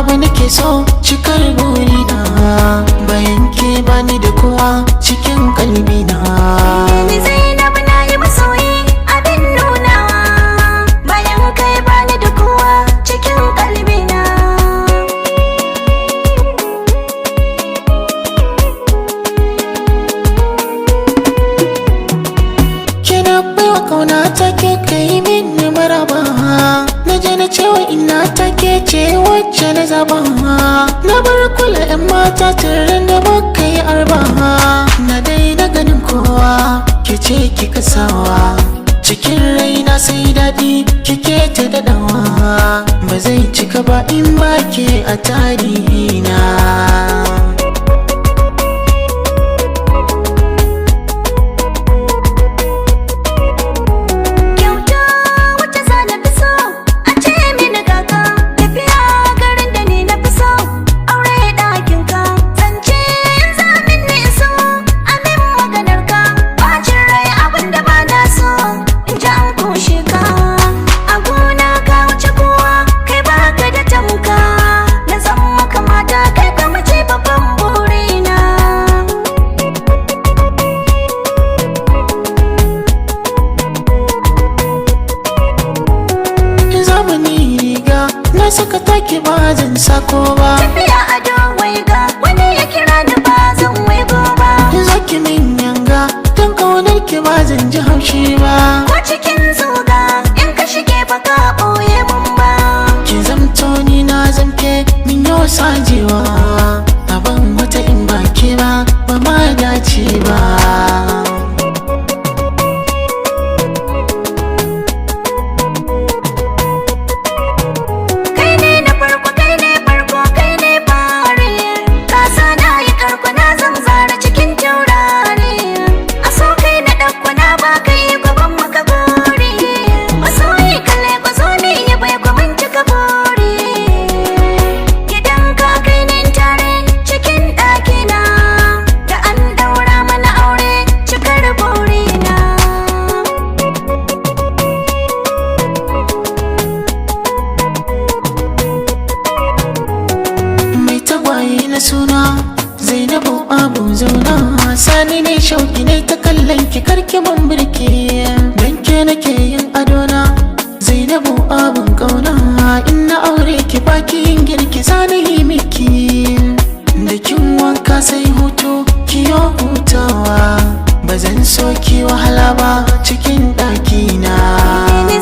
Abu nake so cikar burina, bayan ke bani da kowa cikin kalbina. Ni Zainab na yi masoyi abin nunawa, bayan kai bani da kowa cikin kalbina. Kina baiwa kauna take kai min maraba, na je na cewa ina take ce wacce na zaba. Na bar kula yan mata tare da muka yi arba, na daina ganin kowa ke ce kika sawa. Cikin raina sai daɗi kike ta daɗawa, ba zai cika ba in ba ke a tarihina. Kyauta wacce za na fi so a ce mini kaka, tafiya garin da ni na fi so, aure ɗakin ka, zance yanzu amin ni so, amin maganar ka, bacin rai abin da ba na so, in ji an kushe ka. A gona ka wuce kowa, kai baka da tamka, na zama kamata kai ka mace babban burina. Zamani riga na saka take ba zan sako ba. Tafiya a waiga wani ya kira ni ba zan waigo ba. Zaki min yanga dan kaunar ki ba zan ji haushi ba. Ko cikin zuga in ka shige ba ka ɓoye mun ba. Ki zamto ni na zamke min yau sajewa, aban wata in ba ke ba ba ma dace ba. Kai ne na farko, kai ne farko, kai ne fari, ka sa na yi karko na zamzara cikin taurari. A so kai na ɗauko na ba kai gaban maka buri, masoyi kalle ku zo ne ya bai ku mun cika buri. Gidan ka kai ne tare cikin ɗakina, da an ɗaura mana aure cikar burina. Mai tagwaye na suna Zainabu Abu zauna, sani ne shauki ne ta kallon ki karki mun birki, dan ke nake yin adona Zainabu abun kauna. In na aure ki baki yin girki zani yi miki, da kin wanka sai hutu ki yo hutawa, ba zan so ki wahala ba cikin ɗakina. Ni